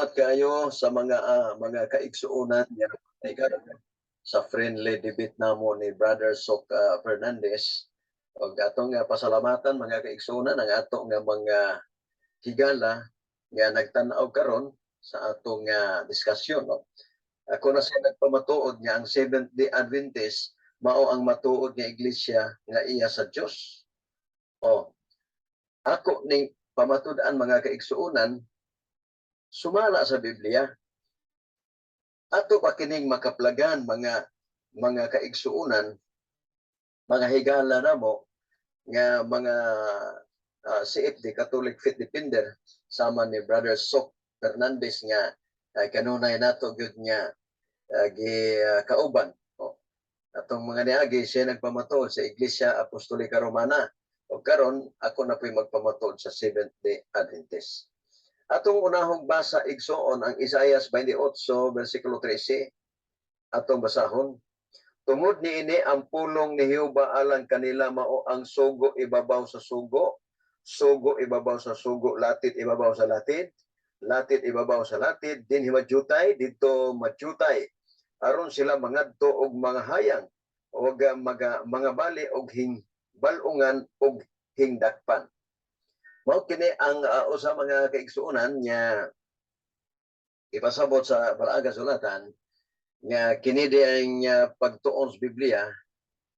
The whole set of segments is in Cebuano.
Kaayo sa mga kaigsuonan nga sa friendly debate namo ni Brother Sok Fernandez. Og atong pasalamatan, mga kaigsuonan, ang ato nga mga higala nga nagtan-aw karon sa atong diskusyon, no? Ako na siya nagpamatuod nga ang Seventh Day Adventist mao ang matuod nga iglesia nga iya sa Dios. O ako ning pamatud-an, mga kaigsuonan, sumala sa Biblia. Ato pa kining makaplagan, mga kaigsuonan, mga higala namo nga mga CFD, Catholic Faith Defender, sama ni Brother Sok Fernandez nga kanunay nato gyud nga gi kauban. O, atong mga niagi siya nagpamatuod sa Iglesia Apostolika Romana. O karon ako na po'y magpamatuod sa Seventh Day Adventist. Atong unahong basa, igsoon, ang Isaias 28 versikulo 13. Atong basahon. Tungod niini ang pulong ni Jehova alang kanila mao ang sugo ibabaw sa sugo, sugo ibabaw sa sugo, latid ibabaw sa latid, latid ibabaw sa latid, dinhi madyutay, didto madyutay. Aron sila mangadto og mga hayang og mga bali og hingbal-ongan og hingdakpan. Mao kini ang usa, mga kaigsuonan, nga ipasabot sa Balaang Kasulatan nga kini di ang pagtuon sa Biblia,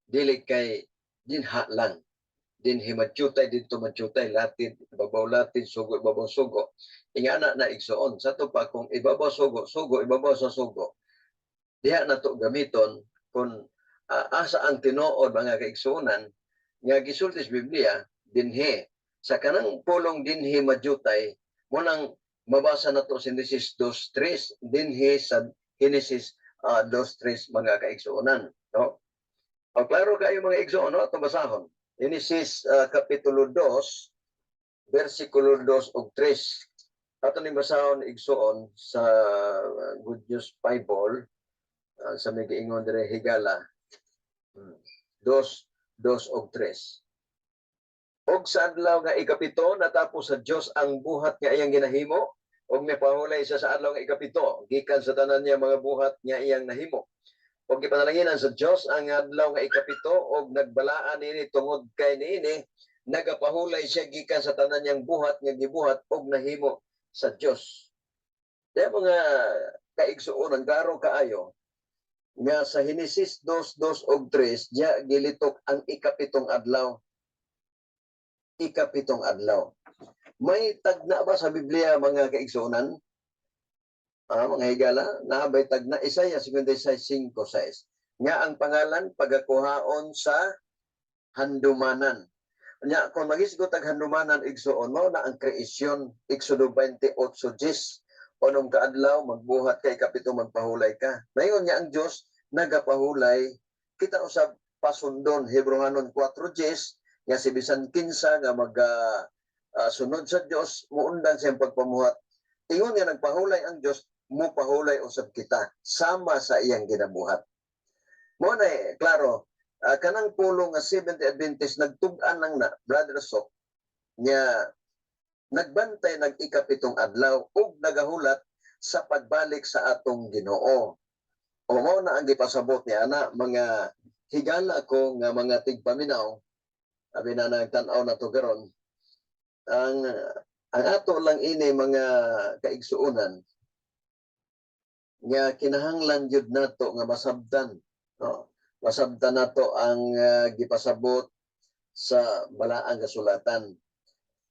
dili kay dinha lang, dinhi madyutay, didto madyutay, latid ibabaw latid, sugo ibabaw sugo. Ingana na, igsuon. Sa to pa kung ibabaw sugo, sugo ibabaw sa sugo, diha na to gamiton kung asa ang tinuod, mga kaigsuonan, nga gisulti sa Biblia dinhi sa kanang pulong "dinhi madyutay" mo nang mabasa na to sa Genesis 2:3, dinhi sa Genesis 2:3, mga kaigsuonan, no? O klaro kayo, mga igsoon, no? Ito basahon. Genesis kapitulo 2 versikulo 2 ug 3. Ato ning basahon, igsoon, sa Good News Bible, sa may giingon dire higala. 2 2 ug 3. Og sa adlaw nga ikapito natapos sa Dios ang buhat nga iyang ginahimo ug mipahulay siya sa adlaw nga ikapito gikan sa tanan niya mga buhat nga iyang nahimo. Og gipanalanginan sa Dios ang adlaw nga ikapito og nagbalaan niini tungod kay niini nagapahulay siya gikan sa tanan niyang buhat nga gibuhat og nahimo sa Dios. Kaya, mga kaigsuonan, klaro kaayo nga sa Henesis 2:2 ug 3 diya gilitok ang ikapitong adlaw. Ikapitong adlaw. May tagna ba sa Biblia, mga kaigsuonan? Mga higala, naa bay tagna? Isaiah 56:5-6. Nga ang pangalan pagakuhaon sa handumanan. Nya kung magisgot ang handumanan, igsuon, mao na ang creation, Exodo 28:10. Unom ka adlaw magbuhat ka, ikapito magpahulay ka. Mayon nga ang Dios nagapahulay, kita usab pasundon Hebreohanon 4:10 nga si bisan kinsa nga mag sunod sa Dios muundang siyang pagpamuhat. Ingon nga nagpahulay ang Dios, mupahulay usab kita sama sa iyang ginabuhat. Mo na klaro kanang pulong nga Seventh Adventist nagtug-an lang na, Brother Sok, nga nagbantay nag ikapitong adlaw ug nagahulat sa pagbalik sa atong Ginoo. O mao na ang gipasabot ni ana, mga higala ko nga mga tigpaminaw, abi na nagtan-aw na to karon. Ang ato lang ini, mga kaigsuonan, nga kinahanglan gyud nato nga masabtan, no, masabtan nato ang gipasabot sa Balaang Kasulatan.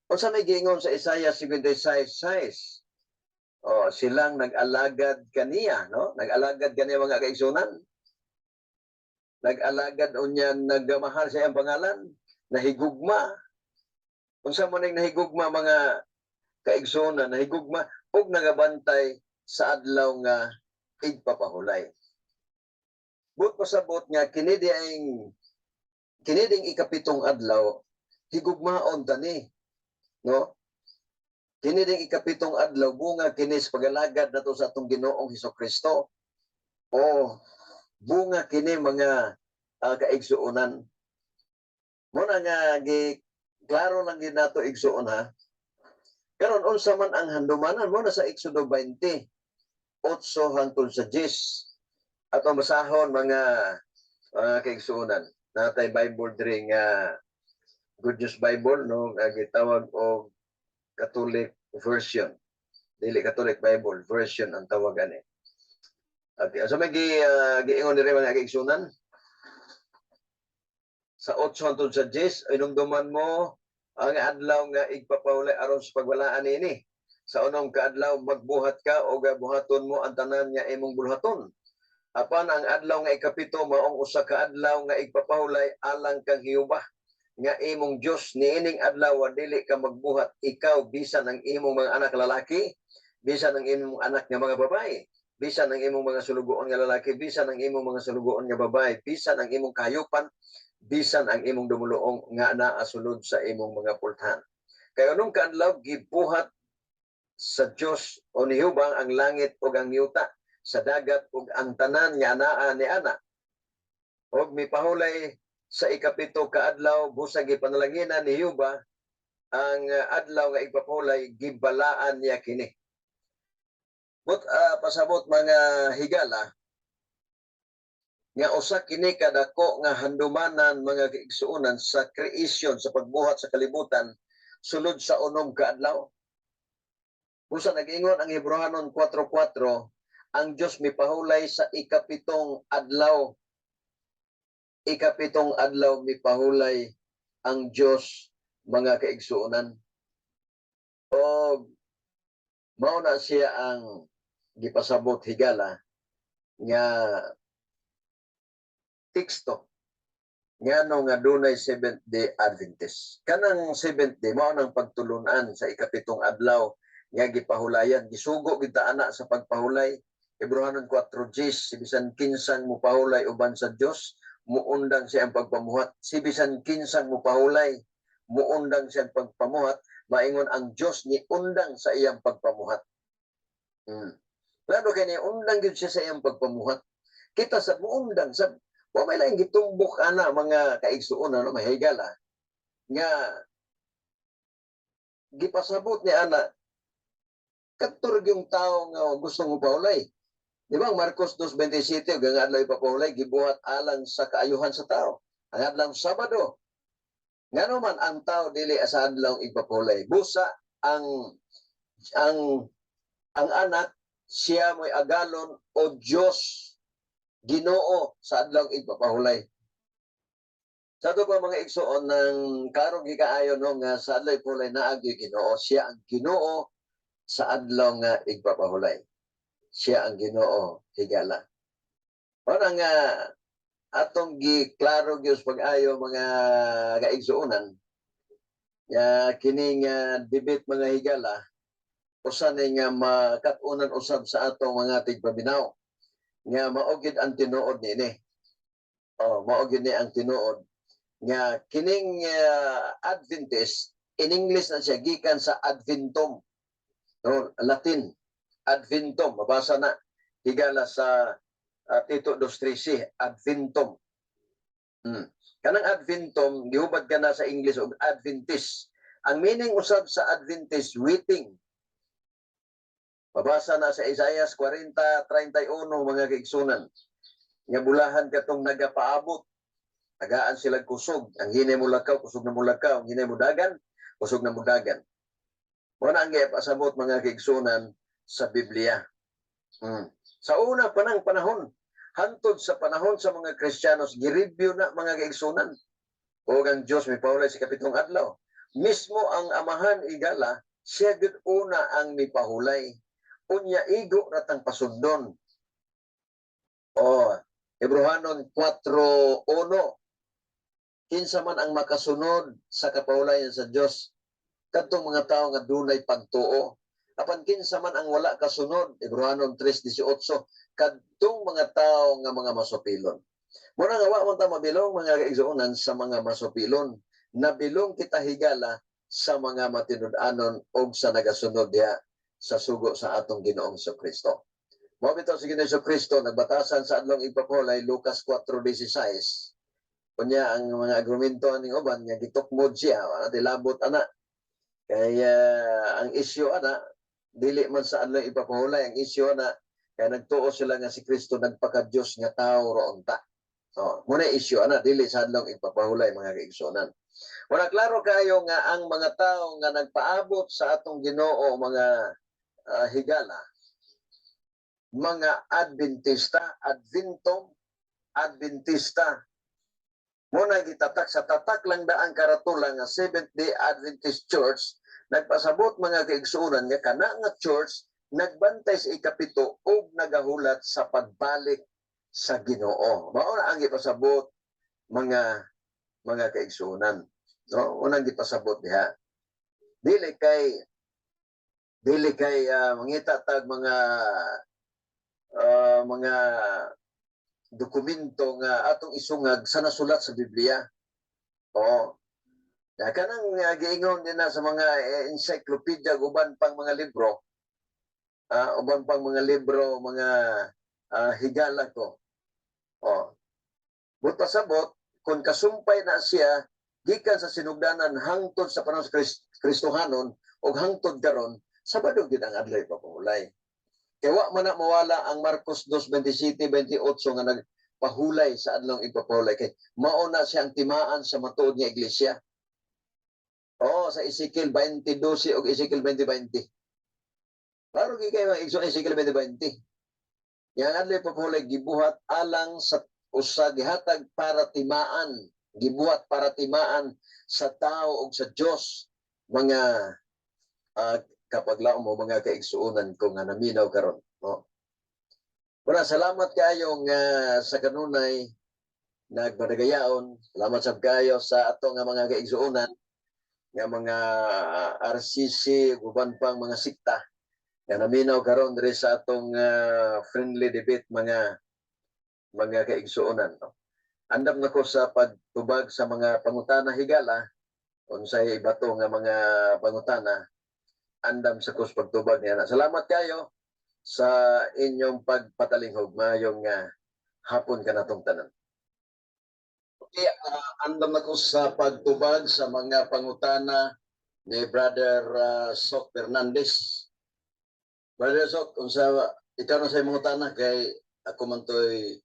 Unsa may giingon sa Isaiah 56:6? Oh, silang nag-alagad kaniya, no? Nag-alagad kaniya, mga kaigsuonan. Nag-alagad unya nagmahal sa iyang pangalan, nahigugma. Unsa man ning nahigugma, mga kaigsuonan? Nahigugma ug nagabantay sa adlaw nga igpapahulay. Buot pasabot nga kini ding ikapitong adlaw higugmaon tani, no? Kini ding ikapitong adlaw bunga kini sa pagalagad nato sa atong Ginoong Hesus Kristo. O bunga kini, mga kaigsuonan. Mo na nga gi klaro lang gid nato, igsuon, ha. Karon, unsa man ang handumanan mo na sa Exodo 20, 8 hangtod sa 10? Atong basahon, mga kaigsuonan. Natay Bible diri nga Good News Bible, no, nga gitawag og Catholic version. Dili Catholic Bible version ang tawag ani. Okay, so may giingon diri, mga kaigsuonan, sa 8 hangtod sa 10: "Inumduman mo ang adlaw nga igpapahulay aron sa pagwalaan niini. Sa unom ka adlaw magbuhat ka o buhaton mo ang tanan nga imong bulhaton. Apan ang adlaw nga ikapito maong usa ka adlaw nga igpapahulay alang kang Jehova nga imong Dios. Niining adlaw dili ka magbuhat, ikaw, bisan ang imong mga anak lalaki, bisan ang imong anak nga mga babae, bisan ang imong mga sulugoon nga lalaki, bisan ang imong mga sulugoon nga babae, bisan ang imong kahayupan, bisan ang imong dumuluong nga naa sulod sa imong mga pultahan. Kay unom ka adlaw gibuhat sa Dios o ni Jehova ang langit ug ang yuta, sa dagat ug ang tanan nga anaa ni ana. Ug mipahulay sa ikapito ka adlaw. Busa gipanalanginan ni Jehova ang adlaw nga igpapahulay, gibalaan niya kini." But pasabot, mga higala, nga usa kini kadako nga handumanan, mga kaigsuonan, sa creation, sa pagbuhat sa kalibutan sulod sa unom ka adlaw. Busa nag-ingon ang Hebreohanon 4:4, ang Dios mipahulay sa ikapitong adlaw. Ikapitong adlaw mipahulay ang Dios, mga kaigsuonan. O mao na siya ang gipasabot, higala, nga teksto ngano nga dunay Seventh Day Adventist. Kanang Seventh Day mao nang pagtulunan sa ikapitong adlaw nga gipahulayan, gisugo gid ta ana sa pagpahulay. Hebreohanon 4:10, si bisan kinsang mopahulay uban sa Dios, muundang siya ang pagpamuhat. Si bisan kinsang mopahulay, muundang siya ang pagpamuhat, maingon ang Dios ni undang sa iyang pagpamuhat. Klaro kay ni undang gyud siya sa iyang pagpamuhat. Kita sa muundang sa wa may laing gitumbok ana, mga kaigsuon, ano, mahigala nga gipasabot ni ana kadto yung tao nga gusto mo pahulay. Di ba ang Marcos 2:27, ug ang adlaw ipapahulay gibuhat alang sa kaayuhan sa tao. Ang adlaw Sabado. Ngano man ang tao dili sa adlaw ipapahulay? Busa ang anak siya mo'y agalon o Dios, Ginoo sa adlaw igpapahulay. Sa ato pa, mga igsoon, ng karong gikaayo, no, nga sa adlaw ipahulay naa gyud Ginoo. Siya ang Ginoo sa adlaw nga igpapahulay. Siya ang Ginoo, higala. Ora nga atong giklaro gyud sa pag-ayo, mga kaigsuonan, nga kining debate, mga higala, usa ni nga makat-unan usab sa atong mga tigpaminaw nga mao gyud ang tinuod niini. Oh, mao gyud ni ang tinuod nga kining Adventist, in English na siya gikan sa Adventum. No, Latin Adventum, mabasa na, higala, sa Tito 2:13, Adventum. Kanang Adventum gihubad ka na sa English og Adventist. Ang meaning usab sa Adventist, waiting. Mabasa na sa Isaiah 40:31, mga kaigsunan. Nga bulahan katong nagapaabot. Tagaan sila kusog. Ang hinay mo lakaw, kusog na mo lakaw. Ang hinay mo dagan, kusog na mo dagan. Mao na ang gipasabot, mga kaigsunan, sa Biblia. Sa una pa ng panahon, hantod sa panahon sa mga Kristiyanos, gireview na, mga kaigsunan. O ang Diyos mipahulay sa ikapitong adlaw. Mismo ang amahan, igala, siya gud una ang mipahulay. Unya igo ratang pasundon. Oh, Hebreohanon 4:1. Kinsa man ang makasunod sa kapahulayan sa Dios? Kadtong mga tawo nga dunay pagtuo. Apan kinsa man ang wala kasunod? Hebreohanon 3:18, kadtong mga tawo nga mga masupilon. Muna nga wa man ta mabilong, mga kaigsuonan, sa mga masupilon. Nabilong kita, higala, sa mga matinud-anon og sa nagasunod diha sa sugo sa atong Ginoong Kristo. Mao bitaw si Ginoong Kristo nagbatasan sa adlong igpapahulay, Lucas 4:16. Unya ang mga argumento aning uban nga gitukmod siya, wala dilabot ana. Kaya ang isyu ana, dili man sa adlaw ipapahulay ang isyu ana, kay nagtuo sila nga si Kristo nagpaka-Dios nga tao ra unta. So, muna isyu ana, dili sa adlaw ipapahulay, mga kaigsuonan. Wala klaro kayo nga ang mga tao nga nagpaabot sa atong Ginoo, mga higala, mga Adventista, Adventum, Adventista. Muna gitatak sa tatak lang daang karatula nga Seventh Day Adventist Church, nagpasabot, mga kaigsuonan, nga kana nga church nagbantay sa ikapito ug nagahulat sa pagbalik sa Ginoo. Mao na ang gipasabot, mga kaigsuonan. No, unang gipasabot diha. Dili kay mangita tag mga dokumento nga atong isungag sa nasulat sa Biblia. Oo. Ya, kanang giingon din na sa mga encyclopedia, uban pang mga libro, uban pang mga libro, mga higala ko. Oh. Buot pasabot, kung kasumpay na siya gikan sa sinugdanan hangtod sa panahon sa Kristohanon ug hangtod karon, Sabado gid ang adlaw ipapahulay. Kay wa man na mawala ang Marcos 2:27 28 nga nagpahulay sa adlong ipapahulay, kay mao na siya ang timaan sa matuod nga iglesia. Oo, sa Ezekiel 20:12 ug Ezekiel 20:20. Klaro gyud kay mga igsoon, Ezekiel 20:20. Yang adlaw ipapahulay gibuhat alang sa usa, gihatag para timaan, gibuhat para timaan sa tao ug sa Dios, mga kapaglaom mo, mga kaigsuonan ko nga naminaw karon, no? Wala, salamat kayo nga sa kanunay nagpadagayaon. Salamat sab kayo sa ato nga mga kaigsuonan nga mga RCC ug uban pang mga sikta nga naminaw karon diri sa atong friendly debate, mga kaigsuonan, no? Andam na ko sa pagtubag sa mga pangutana, higala, unsay ibato nga mga pangutana, andam sa kus pagtubag niya na. Salamat kayo sa inyong pagpatalinghog. Maayong hapon kanatong tanan. Okay, andam na ko sa pagtubag sa mga pangutana ni Brother Sok Fernandez. Brother Sok, unsa ikaw na sa imong utana, kay ako man to'y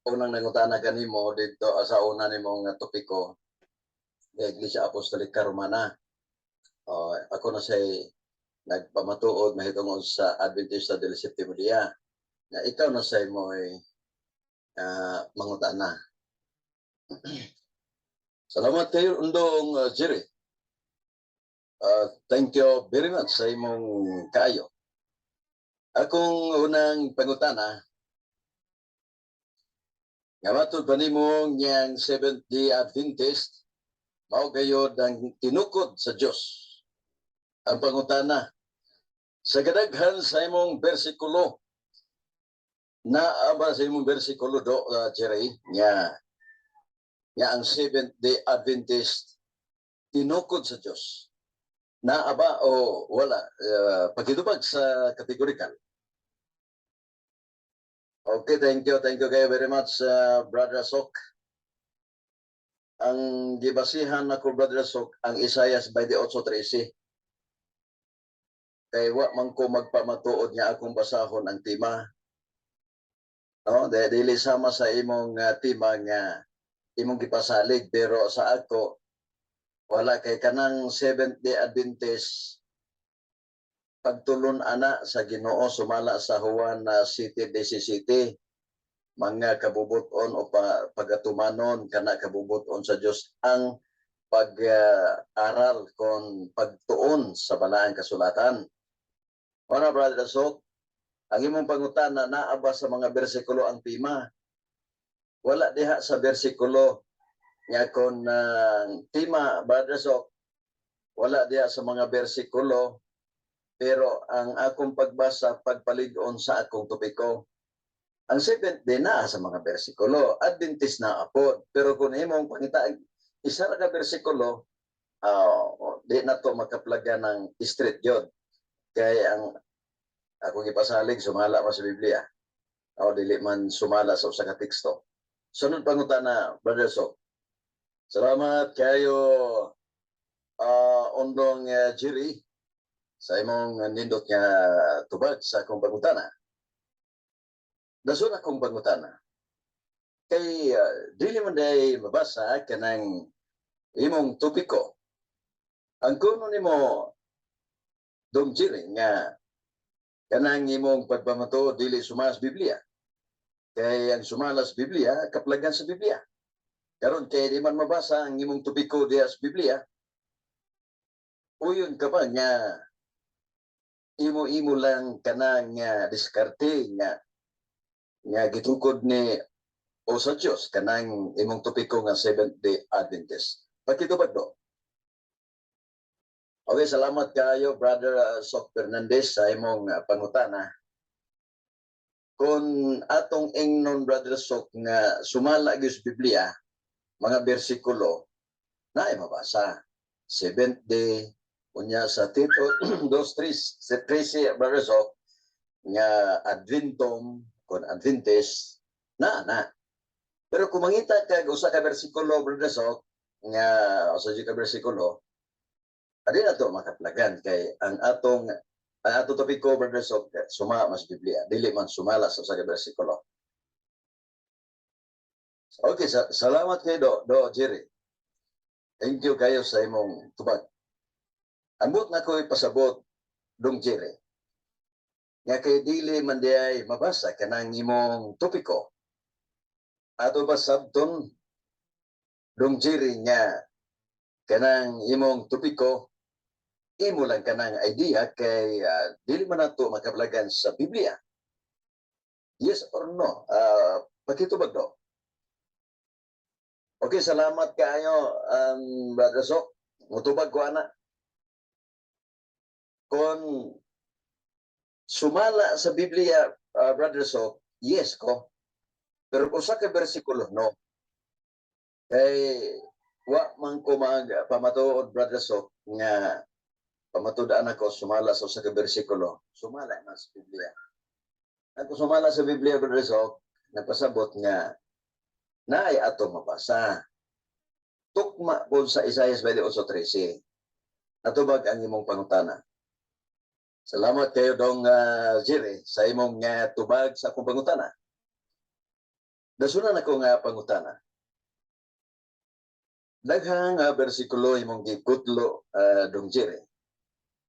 unang nangutana kanimo dito sa una nimong topiko, Iglesia Apostolica Romana. Ako na say nagpamatuod mahitungod sa Adventista del Septimo Dia. Na ikaw na say mo'y mangutana. Salamat kayo, Undong Jerry. Thank you very much sa imong kaayo. Akong unang pangutana, nga matud ba nimo niyang Seventh Day Adventist mao gayod ang tinukod sa Dios? Ang pangutana, sa kadaghan sa imong bersikulo, naa ba sa imong bersikulo do, Jerry, nga nga ang Seventh Day Adventist tinukod sa Dios? Naa ba o wala? Pakitubag sa categorical. Okay, thank you. Thank you kayo very much, Brother Sok. Ang gibasihan nako, Brother Sok, ang Isaias 28:13. Kay wa man ko magpamatuod nga akong basahon ang tema. No, dili sama sa imong tema nga imong gipasalig, pero sa ako wala, kay kanang Seventh Day Adventist pagtulon ana sa Ginoo sumala sa Juan na City DCCT, mga kabubuton o pagatumanon kana kabubuton sa Dios ang pag-aral kon pagtuon sa balaang kasulatan. Ora, Brother Sok, ang imong pangutana, naa ba sa mga bersikulo ang tema? Wala diha sa bersikulo nga kon tema, Brother Sok, wala diha sa mga bersikulo, pero ang akong pagbasa, pagpalig-on sa akong topiko. Ang Seventh Day naa sa mga bersikulo, Adventist naa pod. Pero kung imong pangita isa ra ka bersikulo, di na to makaplaga ng straight yun. Kay ang akong ipasalig sumala pa sa Biblia. O dili man sumala sa usa ka teksto. Sunod pangutana, Brother Sok. Salamat kayo, Ondong Jerry, sa imong nindot nga tubag sa akong pangutana. Dason akong pangutana. Kay dili man day mabasa kanang imong topiko. Ang kuno nimo, Dong Jerry, nga kanang imong pagpamatuod dili sumala sa Biblia. Kay ang sumala sa Biblia, kaplagan sa Biblia. Karon kay di man mabasa ang imong topiko diha sa Biblia, uyon ka ba nga imo-imo lang kanang nga diskarte nga nga gitukod ni o sa Dios kanang imong topiko nga Seventh Day Adventist? Pakitubag, do. Okay, salamat kayo, Brother Sok Fernandez, sa imong pangutana. Kung atong ingnon, Brother Sok, nga sumala gyud sa Biblia mga bersikulo na ay mabasa. Seventh Day, unya sa Tito 2:3 sa 13, Brother Sok, nga Adventum kon Adventist na na. Pero kung mangita kag usa ka bersikulo, Brother Sok, nga usa jud ka bersikulo, adi na to makaplagan kay ang atong topiko, Brother Sok, suma mas Biblia, dili man sumala sa usa ka bersikulo. Okay, salamat kay do Jerry. Thank you kayo sa imong tubag. Ambot na ko ipasabot, Dong Jerry, nga kay dili man diay mabasa kanang imong topiko. Ato ba sabton, Dong Jerry, nga kanang imong topiko imo lang kanang idea kay dili man nato makaplagan sa Biblia? Yes or no? Pakitubag, do. Okay, salamat kaayo, Brother Sok. Mutubag ko ana. Kung sumala sa Biblia, Brother Sok, yes ko. Pero usa ka bersikulo, no. Kay wa man ko mag pamatuod, Brother Sok, nga pamatud-an ako sumala sa usa ka bersikulo, sumala man sa Biblia. Ang kung sumala sa Biblia, Brother Sok, nagpasabot nga naay ato mabasa. Tukma po sa Isaiah 28:13. Natubag ang imong pangutana. Salamat kayo, Dong Jerry, sa imong tubag sa akong pangutana. Dasunan ako nga pangutana. Daghang bersikulo imong gikutlo, Dong Jerry.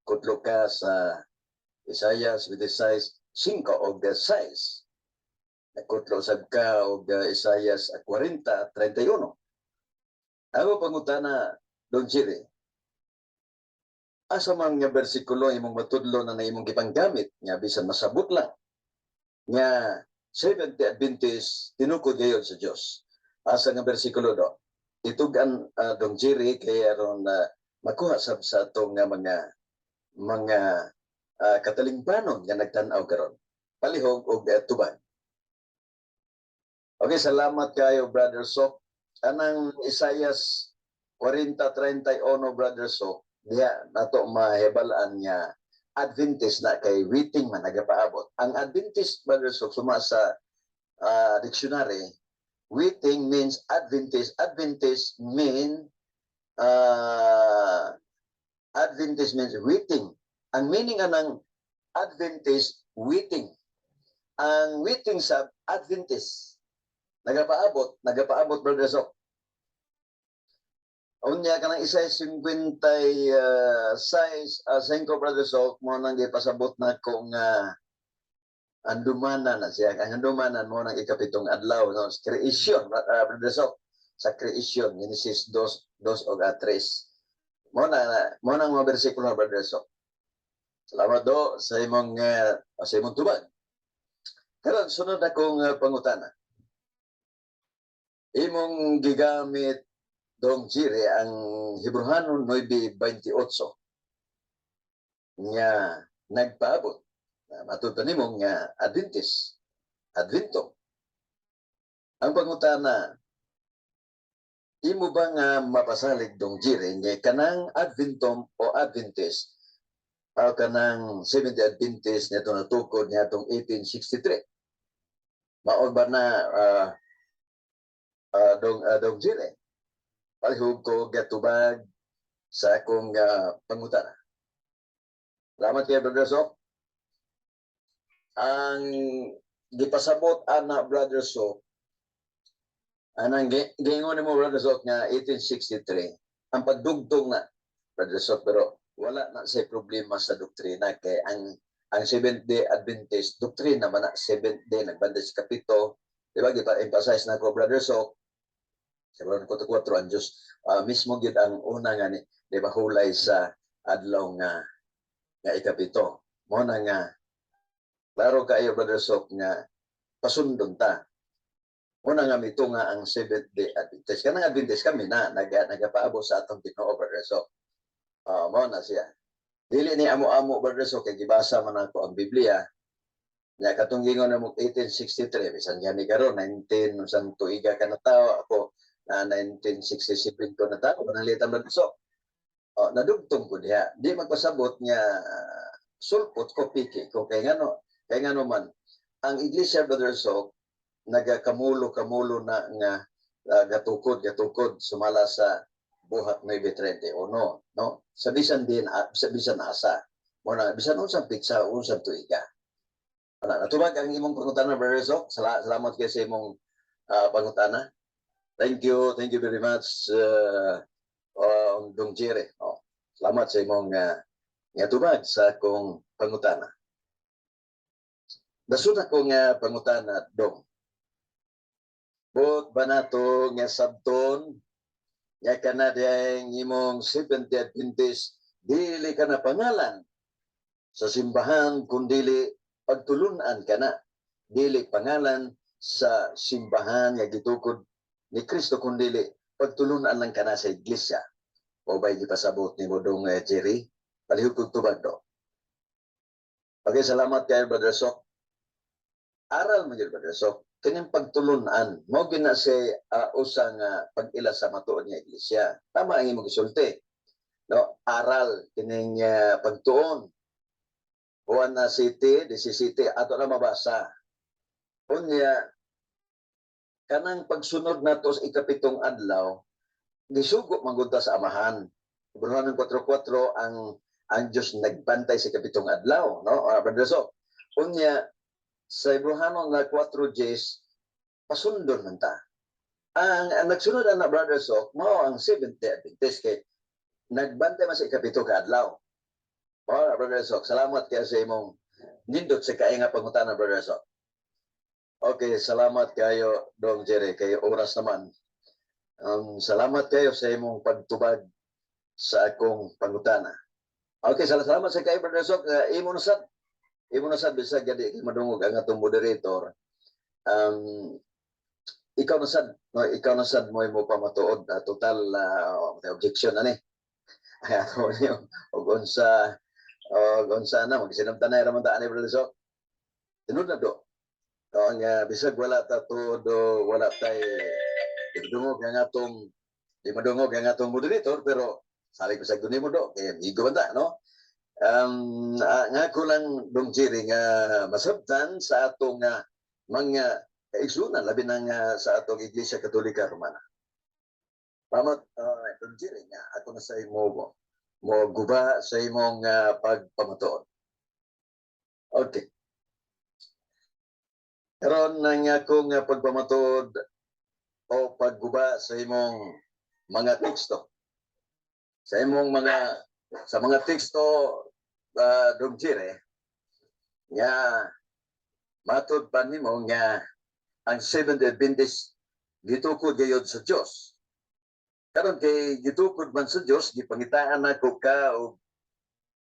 Kutlo ka sa Isaiah 26:5 og 6. Nakutlo sab ka og Isaiah 40:31. Ako pangutana, Dong Jerry. Asa man nga bersikulo imong matudlo na na imong gipanggamit nga bisan masabot lang nga Seventh Day Adventist tinukod gayon sa Dios? Asa nga bersikulo, do? Itugan, Dong Jerry, kay aron makuha sab sa atong nga mga katalingbanon nga nagtan-aw karon. Palihog og tubag. Okay, salamat kayo, Brother Sok. Anang Isaias 40:31, Brother Sok, diha nato mahibalaan nga Adventist na kay waiting man, nagapaabot. Ang Adventist, Brother Sok, suma sa dictionary, waiting means Adventist. Adventist means waiting. Ang meaning anang Adventist, waiting. Ang waiting sa Adventist, nagapaabot, nagapaabot, Brother Sok. Unya kanang isa 56, 5, Brother Sok, mo nang gipasabot na ko nga andumanan na siya. Ang andumanan mo nang ikapitong adlaw, no? Creation, Brother Sok, sa creation, Genesis 2, 2 og 3. Mo na mga bersikulo, Brother Sok. Salamat, do, sa imong tubag. Karon sunod akong pangutana. Imong gigamit, Dong Jerry, ang Hebreohanon 9:28 nga nagpaabot. Matud pa nimo nga Adventist, Advento. Ang pangutana, imo ba nga mapasalig, Dong Jerry, nga kanang Adventum o Adventist o kanang Seventh Adventist nito natukod niadtong 1863? Mao ba na, Dong Jerry? Palihog ko gatubag. Sa akong pangutana. Salamat kay Brother Sok. Ang gipasabot ana, Brother Sok, anang giingon nimo, Brother Sok, nga 1863 ang pagdugtong na, Brother Sok, pero wala na say problema sa doktrina kay ang Seventh Day Adventist doktrina man na Seventh Day, nagbantay sa ikapito, di ba? Gipa-emphasize na ko, Brother Sok, sa Hebrew 4:4, ang Diyos mismo gyud ang una nga ni, di ba, hulay sa adlaw nga ikapito. Mo na nga klaro kaayo, Brother Sok, nga pasundon ta. Una nga mito nga ang Seventh Day Adventist. Kanang Adventist kami na nagapaabot sa atong Ginoo, Brother Sok. Mo na siya. Dili ni amo-amo, Brother Sok, kay gibasa man ako ang Biblia. Nya katong gingon na mo 1863, bisan gani karon 19 unsang tuiga ka na tao, ako na 1967 ko na tao, mananglitan, Brother Sok. Oh, nadugtong ko diha. Di magpasabot nga sulpot ko, piki ko, kay ngano man ang Iglesia, Brother Sok, nagakamulo-kamulo na nga gatukod gatukod sumala sa Buhat 9:31, no? Sa bisan din sa bisan asa mo na, bisan unsang petsa, unsang tuiga. Wala natubag ang imong pangutana, Brother Sok. Salamat kay sa imong pangutana. Thank you, thank you very much, Dong Jere. Oh, salamat sa imong nga tubag sa akong pangutana. Dasun ako nga pangutana, Dong. Buot ba nato nga sabton nga kana diyang imong Seventh Day Adventist dili ka na pangalan sa simbahan kundili pagtulunan ka na, dili pangalan sa simbahan nga gitukod ni Kristo kundili pagtulunan lang kana sa iglesia? O ba'y gipasabot nimo, Dong Jerry? Palihog kog tubag do. Okay, salamat kay Brother Sok. Aral man gyud, Brother Sok, kining pagtulunan mo gina si usa nga pag-ila sa matuod nga iglesia. Tama ang imong gisulti, no? Aral kining pagtuon. Juan na City, City ato na mabasa. Unya kanang pagsunod nato sa ikapitong adlaw, gisugo man gud ta sa Amahan. Hebreohanon 4:4, ang Dios nagbantay sa ikapitong adlaw, no, Brother Sok? Unya sa Hebreohanon nga 4 Gs, pasundon man ta. Ang nagsunod na, Brother Sok, mao ang Seventh Day Adventist kay nagbantay man sa ikapito ka adlaw. Mao na, Brother Sok. Salamat kay sa imong nindot sa kay nga pangutana, Brother Sok. Okay, salamat kayo, Dong Jerry, kay oras naman. Salamat kayo sa imong pagtubag sa akong pangutana. Okay, salamat sa kay Brother Sok. Imo na sad bisag gadi kay madungog ang atong moderator. Ikaw na sad, no, ikaw na sad mo imo pamatuod. Total objection ani. Ay ako niyo og unsa na magsinamtan na ra man ta ani, Brother Sok. Tinud na do. O, ang bisag wala ta tuod, wala tay di madungog ang atong di madungog ang atong moderator, pero salig ko sa nimo do kay amigo man ta, no? Nga ko lang, Dong Jerry, nga masabtan sa atong mga kaigsunan, labi na nga sa atong Iglesia Katolika Romana. Pamot, Dong Jerry, nga ako na sa imo mo guba sa imong pagpamatuod. Okay. Karon nang akong pagpamatuod o pagguba sa imong mga teksto. Sa imong mga sa mga teksto, Dong Jerry, nga matud pa nimo nga ang Seventh Adventist gitukod gayod sa Dios. Karon kay gitukod man sa Dios, gipangitaan nako ka og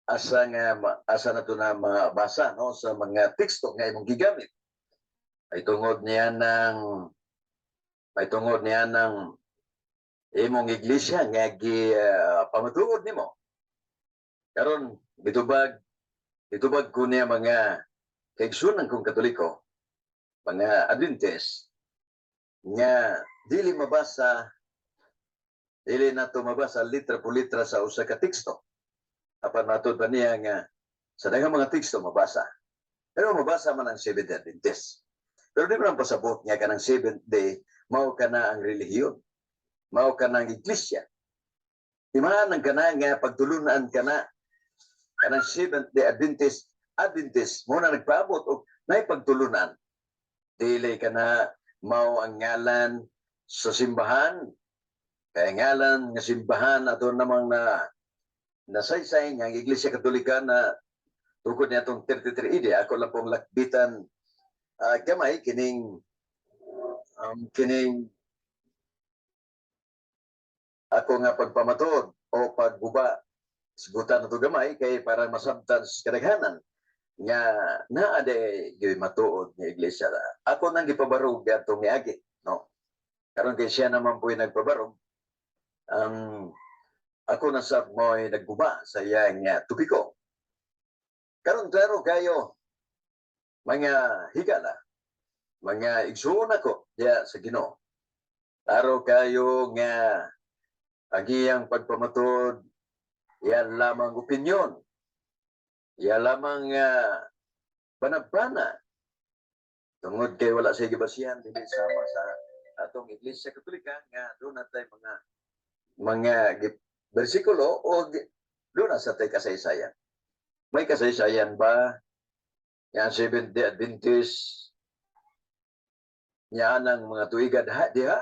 asa nga asa na to na mabasa, no, sa mga teksto nga imong gigamit. Ay tungod niya ng imong iglesia nga gi pamatuod nimo. Karon gitubag ko niya mga kaigsunan kong Katoliko, mga Adventist, nga dili mabasa, dili nato mabasa litra po litra sa usa ka teksto. Apan matud ba niya nga sa daghang mga teksto mabasa? Pero mabasa man ang Seventh Day Adventist. Pero di man ang pasabot nga kanang Seventh Day mao kana ang relihiyon. Mao kana ang iglesia. Timaan ang kana nga pagtulunan kana kanang Seventh Day Adventist. Adventist mo na nagpaabot og nay pagtulunan. Dili kana mao ang ngalan sa simbahan, kay ngalan nga simbahan ato namang na nasaysay nga ang Iglesia Katolika na tukod niya atong 33 AD. Ako lang pong lakbitan gamay kining ako nga pagpamatuod o pagguba. Sigutan na to gamay kay para masabtan sa kadaghanan nga naa de gyud matuod nga iglesia. Ako nang gipabarog atong miagi, no? Karon kay siya naman po'y nagpabarog, ang ako na sab mo'y nagguba sa iyang topiko. Karon klaro kayo, mga higala, mga igsuon ako diya sa Ginoo, klaro kayo nga ang iyang pagpamatuod, yan lamang opinyon, yan lamang banabana, tungod kay wala sa gibasihan. Dili sama sa atong Iglesia Katolika nga doon natay mga bersikulo o doon na sa tay kasaysayan. May kasaysayan ba yan Seventh Day Adventist niya ng mga tuiga diha?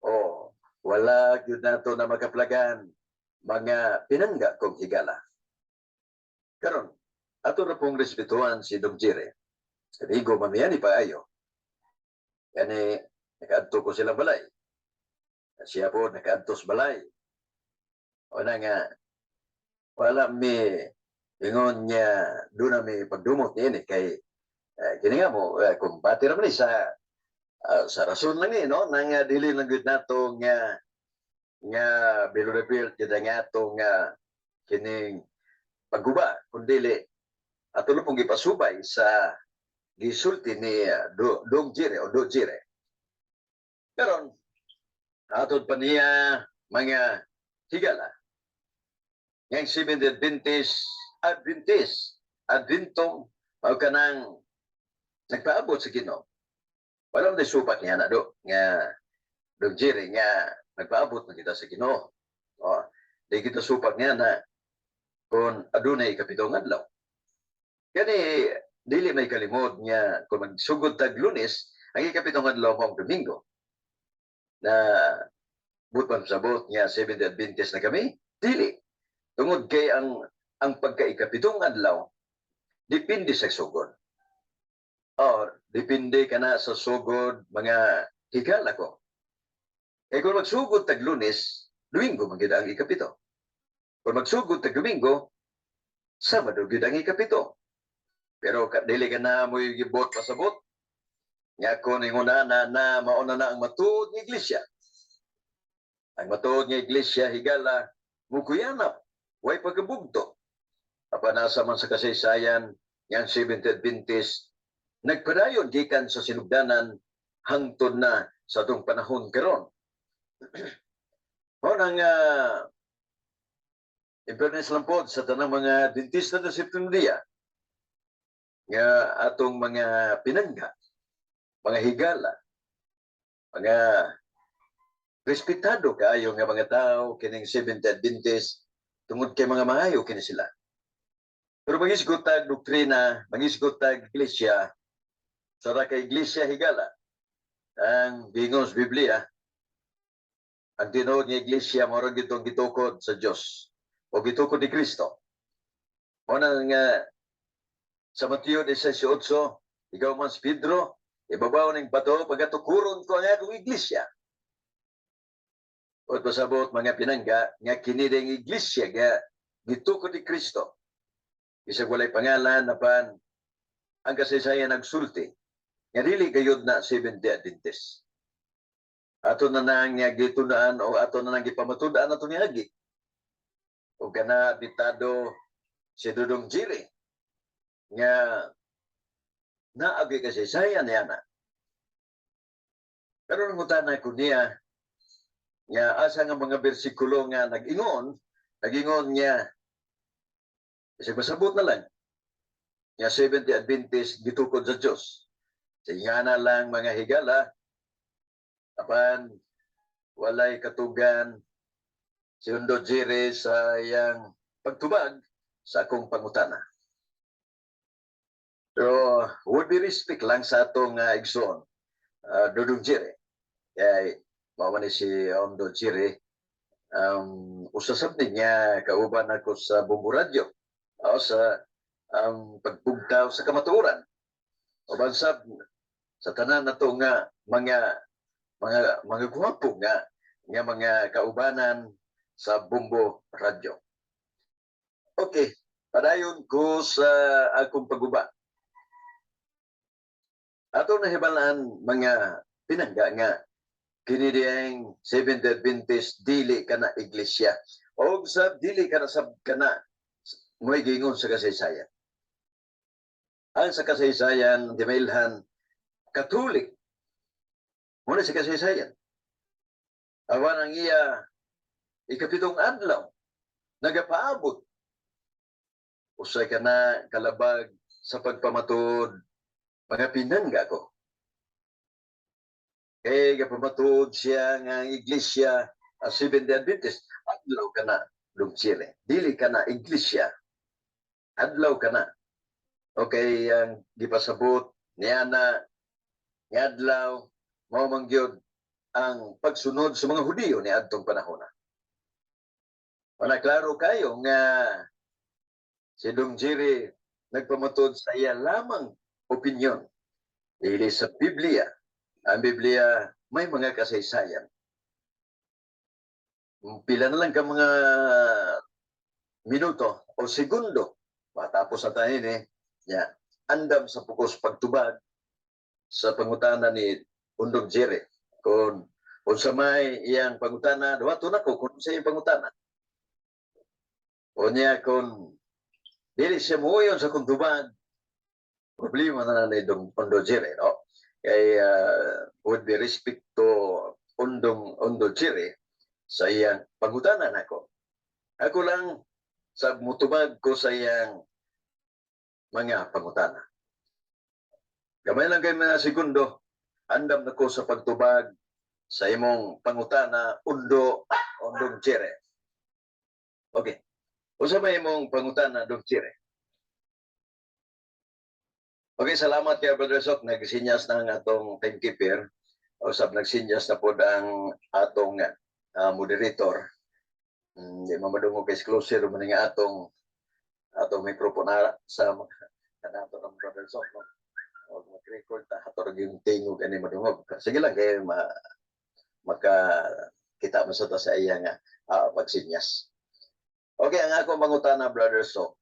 O wala gyud nato na makaplagan, mga pinangga kong higala. Karon ato na pong respetuhan si Dong Jire. Amigo man niya ni paayo. Yani nakaadto ko silang balay. Siya po nakaadto sa balay. O na nga wala mi ingon niya doon na mi pagdumot niya kay kini nga mo kung bati ra man ni sa rason lang ni, no, nang dili lang gyud nato nga nga below the belt gyud ang ato nga kining pagguba, kun dili ato lang pong gipasubay sa gisulti ni Dong Jire o Do Jire. Karon atod pa niya, mga higala, ngayong Seventh Adventist, Adventist, Adventum, mao kanang nagpaabot sa Ginoo. Wala man supak niya na do nga Dong Jire nga nagpaabot na kita sa Ginoo. O, di kita supak niya na kung adunay ikapitong adlaw. Kani dili may kalimod nga kung magsugod tag Lunes, ang ikapitong adlaw mo ang Domingo. Na but man sabot nga Seventh Adventist na kami, dili. Tungod kay ang pagkaikapitong adlaw depende sa sugod. O, depende ka na sa sugod, mga higala ko. Kay kung magsugod tag Lunes, Domingo man gyud ang ikapito. Kung magsugod tag Domingo, Sabado gyud ang ikapito. Pero dili ka na mo'y gibot pasabot. Nga ko ningon na na mauna na ang matuod nga iglesia. Ang matuod nga iglesia, higala, mukuyanap, way pagkabugto. Apan nasa man sa kasaysayan, yang Seventh Adventist, nagpadayon gikan sa sinugdanan hangtod na sa atong panahon karon. Mao nang in fairness lang po sa tanang mga Adventista sa Septimo Dia nga atong mga pinangga, mga higala, mga respetado kaayo nga mga tao kining Seventh Adventist tungod kay mga maayo kini sila. Pero mangisgot tag doktrina, mangisgot tag iglesia, sa ra ka iglesia, higala, ang giingon sa Biblia, ang tinuod nga iglesia mao ra gitong gitukod sa Dios o gitukod ni Kristo. Mao na nga sa Mateo 18, "Ikaw man si Pedro, ibabaw ning bato pagatukuron ko ang akong iglesia." O pasabot, mga pinangga, nga kini ding iglesia nga gitukod ni Kristo. Bisag walay pangalan, apan ang kasaysayan nagsulti nga dili gayud na Seventh Day Adventist. Ato na nang nga gitunaan o ato na nang gipamatud-an ato niagi. O kana bitado si Dudong Jiri nga naagi kasaysayan niya na. Pero nangutana ko niya nga asa nga mga bersikulo nga nag-ingon niya. Kasi masabot na lang nga Seventh Day Adventist gitukod sa Diyos. Sa na lang, mga higala, apan walay katugan. Si Ondo Jerry sa iyang pagtubag sa akong pangutana. Pero would be respect lang sa atong igsoon, Dudong Jerry. Kay mao man ni si Ondo Jerry, usa sab ni niya kauban ako sa Bombo Radyo o sa pagpugtaw sa kamatuoran. Uban sab sa tanan nato nga mga gwapo nga mga kaubanan sa Bombo Radyo. Okay, padayon ko sa akong pagguba. Ato nahibalaan, mga pinangga, nga kini diyang Seventh Adventist dili kana iglesia. O sa dili kana sab kana mo'y gingon sa kasaysayan. Ang sa kasaysayan, di mailhan, Katolik. Muna sa kasaysayan. Awan ang iya ikapitong adlaw, nagapaabot. Usay ka na kalabag sa pagpamatuod, mga pinangga ko. Kay gapamatuod siya nga ang iglesia a Seventh Day Adventist, adlaw ka na Chile. Dili ka na iglesia. Adlaw ka na. Okay, ang gipasabot niya na nga adlaw mao man gyud ang pagsunod sa mga Hudiyo ni adtong panahon. Wala, klaro kayo nga si Dong Jerry nagpamatuod sa iya lamang opinyon. Dili sa Biblia. Ang Biblia may mga kasaysayan. Pila na lang ka mga minuto o segundo matapos na tayo ni ya, andam sa pukos pagtubag sa pangutana ni Undong Jerry. Kung unsa may iyang pangutana, duwato na ko kung sa iyang pangutana. O niya kung dili siya muyon sa kung tubag, problema na na ni Dong Ondo Jerry, no? Kay would be respect to Undong Ondo Jerry sa iyang pangutana nako. Ako lang sa mutubag ko sa iyang mga pangutana. Gamay lang kay mga segundo, andam na ko sa pagtubag sa imong pangutana, Undo Ondong Jerry. Okay. Unsa may imong pangutana, Dong Jerry? Okay, salamat kay Brother Sok. Nagsinyas na ang atong timekeeper. O sab nagsinyas na pod ang atong moderator. Di man madungog kay closer man nga atong atong microphone na sa kanato ng Brother Sok, no? O mag-record ta ato ra yung tingog ani madungog. Sige lang kay maka kita man sa ta sa iya nga pagsinyas. Okay, ang akong pangutana, Brother Sok.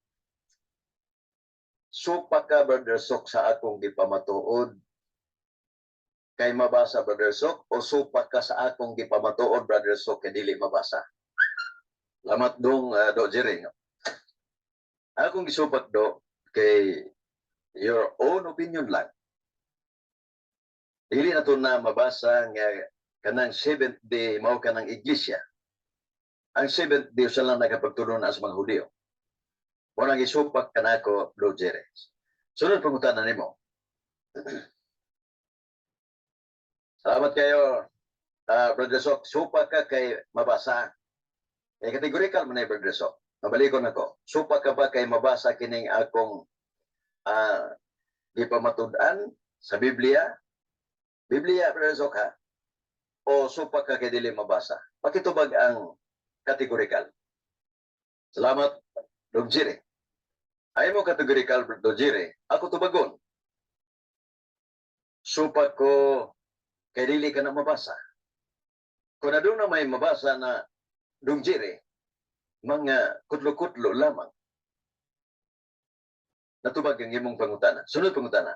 Supak ka, Brother Sok, sa akong gipamatuod kay mabasa, Brother Sok, o supak ka sa akong gipamatuod, Brother Sok, kay dili mabasa? Lamat dong do Jerry. No? Akong gisupak do kay your own opinion lang. Dili na to na mabasa nga kanang Seventh Day mao kanang iglesia. Ang Seventh Day usa lang nakapagtulon na sa mga Hudiyo. Mao gisupak kanako, do Jerry. Sunod pangutana nimo. Salamat kayo, Brother Sok. Supak ka kay mabasa. Eh, categorical man na, Brother Sok. Mabalikon ako. Supak ka ba kay mabasa kining akong gipamatud-an sa Biblia? Biblia, Brother Sok, ha? O supak ka kay dili mabasa? Pakitubag ang categorical. Salamat, Dong Jerry. Ay mo categorical, Dong Jerry. Ako tubagon. Supak ko kay dili ka na mabasa. Kung na na may mabasa na Dong Jerry, mga kutlo-kutlo lamang. Natubag ang imong pangutana. Sunod pangutana.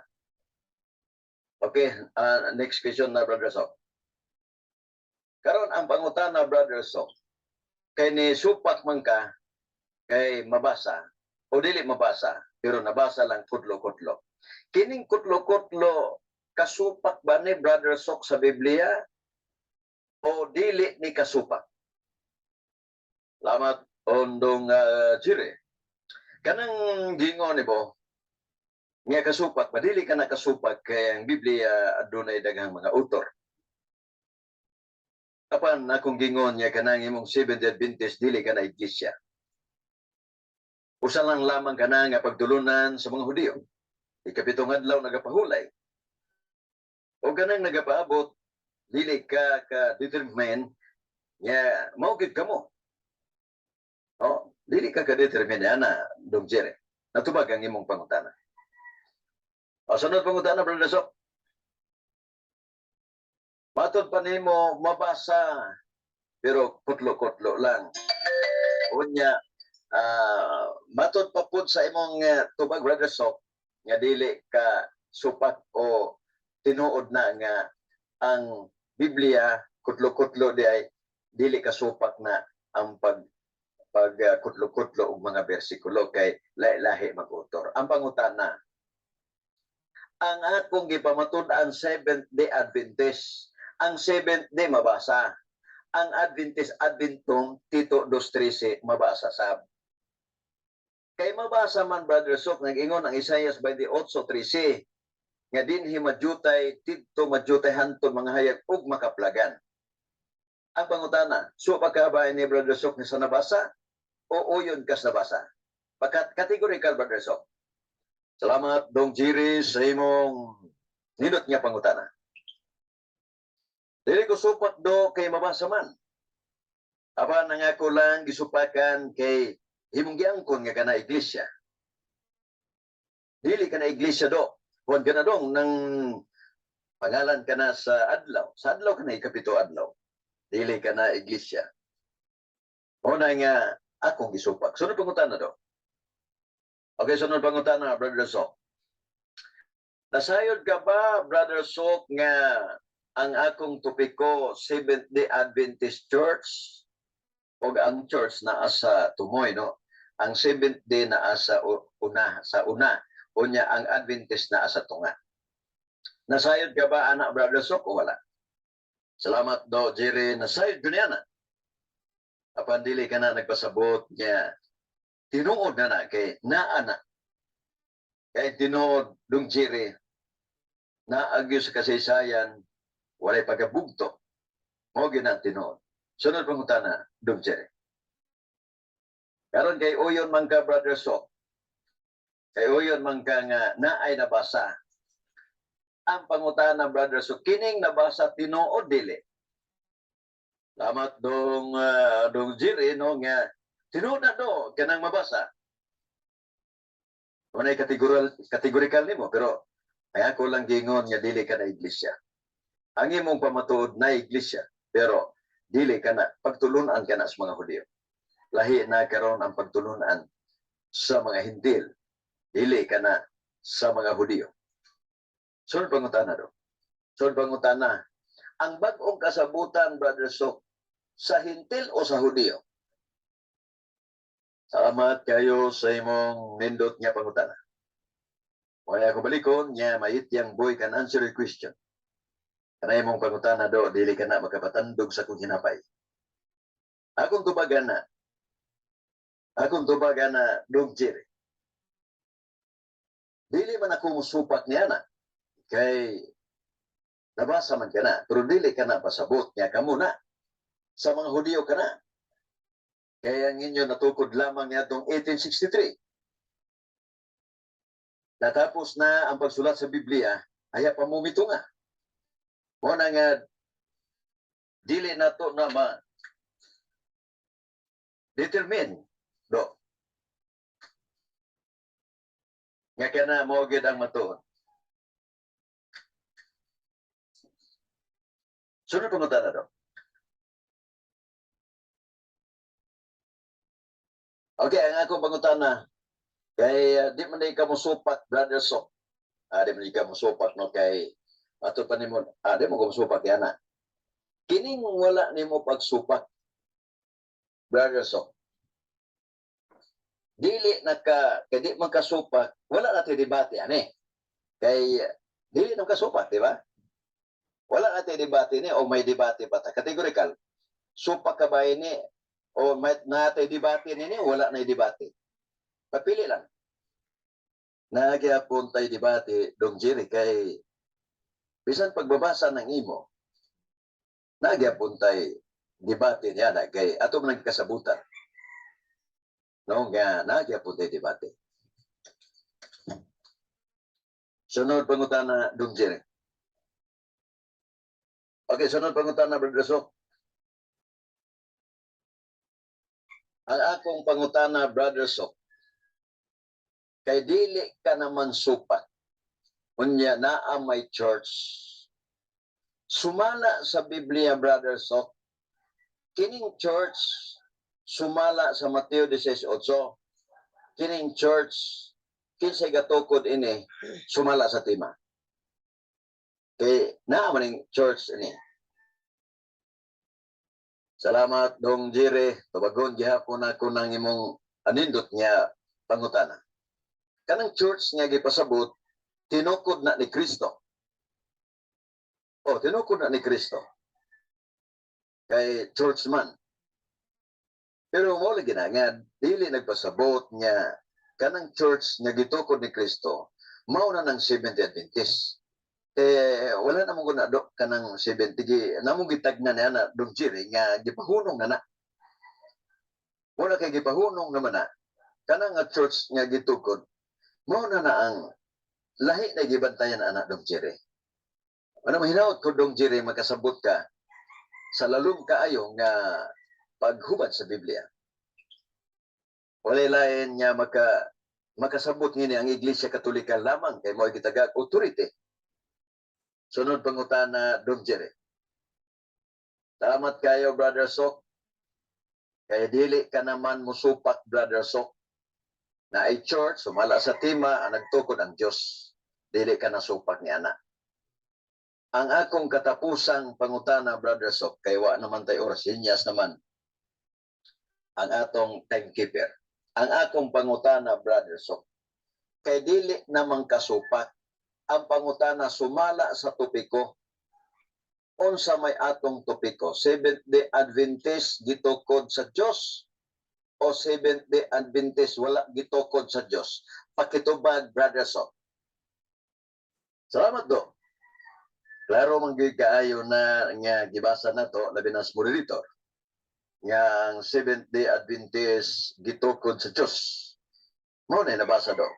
Okay, next question na, Brother Sok. Karon ang pangutana, Brother Sok, kay ni supak man ka kay mabasa o dili mabasa, pero nabasa lang kutlo-kutlo. Kining kutlo-kutlo, kasupak ba ni, Brother Sok, sa Biblia o dili ni kasupak? Salamat, Ondong Jire. Kanang gingon ni bo nga kasupak, madili ka na kasupak kay ang Biblia adunay daghang mga author. Apan akong gingon nga kanang imong Seventh Adventist, dili ka na iglesia. Usa lang lamang kana nga pagtulunan sa mga Hudiyo. Ikapitong adlaw nagapahulay. O kanang nagapaabot, dili ka ka determine nga mao gid kamo. Oh, dili ka ka determine ana, Dong Jerry. Natubag ang imong pangutana. O, sunod pangutana, Brother Sok. Matod pa nimo mabasa pero kutlo-kutlo lang. Unya, matod pa pud sa imong tubag, Brother Sok, nga dili ka supak o tinuod na nga ang Biblia kutlo-kutlo di ay dili ka supak na ang pag pag kutlo-kutlo og mga bersikulo kay lahi-lahi mag-author. Ang pangutana, ang akong gipamatud-an, Seventh Day Adventist, ang Seventh Day mabasa. Ang Adventist Adventum Tito 2.13 mabasa sab. Kay mabasa man, Brother Sok, nag-ingon ang Isaias 28:13 nga dinhi madyutay tidto madyutay hantod mga hayag ug makaplagan. Ang pangutana, so pa ka ba ni, Brother Sok, ni sa nabasa o uyon kas nabasa? Pagkat categorical, Brother Sok. Salamat, Dong Jiri, sa imong nindot nga pangutana. Dili ko supak do kay mabasa man. Apan ang ako lang gisupakan kay imong giangkon nga kana iglesia. Dili ka na iglesia do. Huwag ka na dong nang pangalan ka na sa adlaw. Sa adlaw ka na ikapito adlaw. Dili ka na iglesia. O na nga akong gisupak. Sunod pangutana do. Okay, sunod pangutana, Brother Sok. Nasayod ka ba, Brother Sok, nga ang akong topiko Seventh Day Adventist Church o ang church naa sa tumoy, no? Ang Seventh Day naa sa una, sa una, unya ang Adventist naa sa tunga. Nasayod ka ba ana, Brother Sok, o wala? Salamat do, Jerry. Nasayod ko niya na. Apan dili ka na nagpasabot niya tinuod na na kay naa na. Kay tinuod, Dong Jerry, naagyo sa kasaysayan, walay pagkabugto. Mao gyud na ang tinuod. Sunod pangutana, Dong Jerry. Karon kay uyon man ka, Brother Sok. Kay uyon man ka nga naay nabasa. Ang pangutana, Brother Sok, kining nabasa tinuod dili? Salamat dong Jerry, no, nga tinuod na do kanang mabasa. Unay categorical categorical nimo, pero ay ako lang gingon nga dili ka na iglesia. Ang imong pamatuod na iglesia, pero dili ka na pagtulunan ka na sa mga Hudiyo. Lahi na karon ang pagtulunan sa mga Hintil. Dili ka na sa mga Hudiyo. Sunod pangutana do. Sunod pangutana. Ang bag-ong kasabutan, Brother Sok, sa Hintil o sa Hudiyo? Salamat kayo sa imong nindot nga pangutana. Wala ako balikon nga maityang boy can answer your question. Kana imong pangutana do, dili ka na makapatandog sa akong hinapay. Akong tubagan na. Akong tubagan na, Dong Jerry. Dili man ako musupak niya na. Kay nabasa man ka na, pero dili ka na pasabot niya kamo na. Sa mga Hudiyo ka na. Kaya ang inyo natukod lamang niya itong 1863. Natapos na ang pagsulat sa Biblia, aya pa mo nga. Mo na nga dili na to na ma determine do nga kana mo gyud ang matuod. Sunod pangutana do. Okay, ang akong pangutana kay di man di ka mosupak, Brother Sok. Di man di ka mosupak, no, kay ato pa nimo, di mo ka mosupak yana. Kining wala nimo pagsupak, Brother Sok. Dili na ka kay di man kasupak, wala na debate ani. Kay dili na kasupak, di ba? Wala na debate ni o may debate pa ta. Categorical. Supak ka ba ini o may natay debate nini, wala na debate? Papili lang. Nagyapon tay debate, Dong Jerry, kay bisan pagbabasa ng imo Naa gyapon tay debate niya na kay ato man kasabutan. No, nga naa gyapon tay debate. Sunod pangutana, Dong Jerry. Okay, sunod pangutana, Brother Sok. Ang akong pangutana, Brother Sok, kay dili ka naman supak. Unya naa may church. Sumala sa Biblia, Brother Sok, kining church sumala sa Mateo 18, kining church, kinsay gatukod ini sumala sa tema? Kay naa man ning church ini. Salamat, Dong Jere. Tubagon gihapon ako nang imong anindot nga pangutana. Kanang church nga gipasabot, tinukod na ni Kristo. Oh, tinukod na ni Kristo. Kay church man. Pero mo lagi na nga dili nagpasabot nga kanang church nga gitukod ni Kristo mao na ng Seventh Adventist. Eh, wala namang guna do kanang 70 gi namong gitagna niya na, Dong Jerry, nga gipahunong na na. Wala kay gipahunong naman na kanang nga church nga gitukod mao na na ang lahi na gibantayan ana, Dong Jerry. Ano mahinaot ko, Dong Jerry, makasabot ka sa lalom kaayo nga paghubad sa Biblia. Walay lain nga makasabot ngini ang Iglesia Katolika lamang kay mao gitagag authority. Sunod pangutana, Dong Jerry. Salamat kayo, Brother Sok. Kaya dili ka naman musupak, Brother Sok. Na ay church, sumala sa tema, ang nagtukod ang Diyos. Dili ka nasupak ni ana. Ang akong katapusang pangutana, Brother Sok, kay wa naman tay oras, sinyas naman ang atong timekeeper. Ang akong pangutana, Brother Sok, kay dili naman kasupak, ang pangutana sumala sa topiko. Unsa may atong topiko? Seventh Day Adventist gitukod sa Dios o Seventh Day Adventist wala gitukod sa Dios? Pakitubag, Brother Sok. Salamat do. Klaro man gyud kaayo na nga gibasa nato, labi na sa moderator, nga ang Seventh Day Adventist gitukod sa Dios. Mao na nabasa do.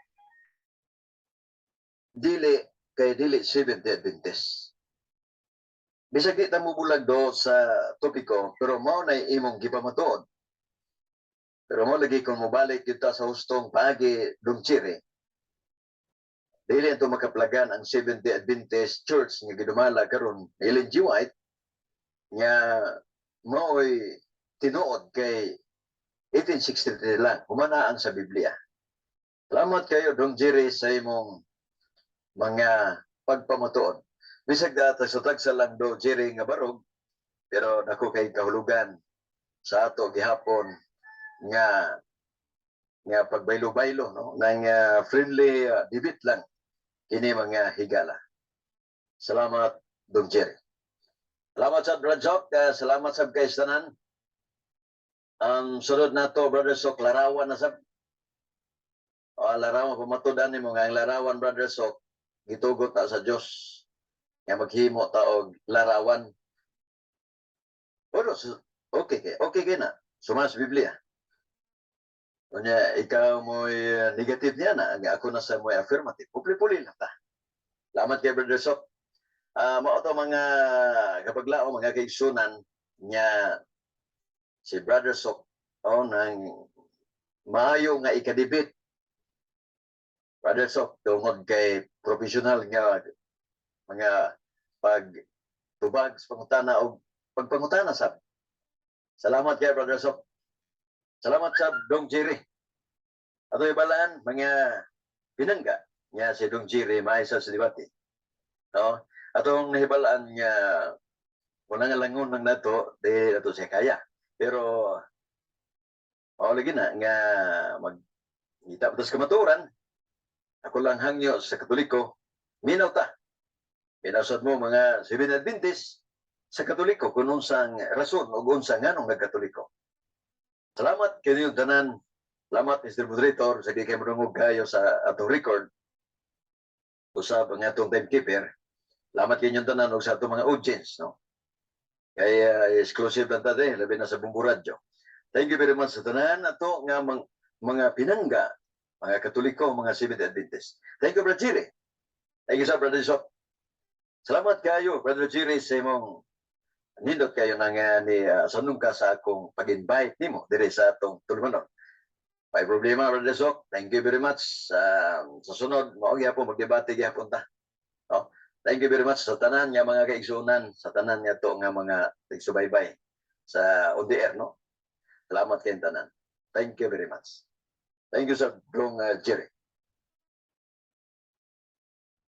Dili kay dili Seventh Day Adventist. Bisag di ta mobulag do sa topiko, pero mao na imong gipamatuod. Pero mo lagi kung mobalik kita sa hustong paagi, Dong Chiri, dili ito makaplagan ang Seventh Day Adventist Church nga gidumala karon ni Ellen G. White nga mao'y tinuod kay 1863 lang humana ang sa Biblia. Salamat kayo, Dong Jerry, sa imong mga pagpamatuod. Bisag data sa tagsa lang do Jerry nga barog, pero dako kay kahulugan sa ato gihapon nga nga pagbaylo-baylo, no, nang friendly debate lang kini, mga higala. Salamat, Dong Jerry. Salamat sa Brother Sok, salamat sa kay tanan. Ang sunod nato, Brother Sok, larawan na sab. O, larawan, pamatudan nimo nga ang larawan, Brother Sok, gitugot na sa Dios nga maghimo ta og larawan. Pero okay kay na. Suma sa Biblia. Unya ikaw mo'y negative niya na, ang ako na sa mo'y affirmative. Pupli-puli lang ta. Salamat kay Brother Sok. Mao to, mga kapaglao, mga kaigsunan, nga si Brother Sok oh, nang maayo nga ikadebate. Brother Sok, tungod kay professional nga mga pag tubag sa pangutana o pagpangutana sab. Salamat kay Brother Sok. Salamat sa Dong Jerry. Ato ibalaan mga pinangga nga si Dong Jerry maaysa sa debate. No? Atong nahibalaan nga wala nga langon ng nato, di nato siya kaya. Pero mao lagi na nga mag ngita pa sa kamatuoran. Ako lang hangyo sa Katoliko, minaw ta. Minaw sad mo, mga Seventh Adventist, sa Katoliko kung unsang rason o unsa nganong nagkatoliko. Salamat kaninyong tanan. Salamat, Mr. Moderator, sa di kay modungog kayo sa atong record. Usab ang atong timekeeper. Salamat kaninyong tanan ug sa atong mga audience, no. Kaya exclusive lang ta din, labi na sa Bumbu Radyo. Thank you very much sa tanan ato nga mga pinangga, mga Katoliko, mga Seventh Adventist. Thank you, Brother Jerry. Thank you sa Brother Sok. Salamat kayo, Brother Jerry, sa imong nindot kayo nang ni sanong ka sa akong pag-invite nimo dire sa atong tulumanon. May problema, Brother Sok. Thank you very much. Sa sunod, mao gyapon magdebate gyapon ta. No? Thank you very much sa tanan nga mga kaigsunan, sa tanan nga to nga mga tigsubaybay sa ODR, no? Salamat kayong tanan. Thank you very much. Thank you, Sir Dong Jerry.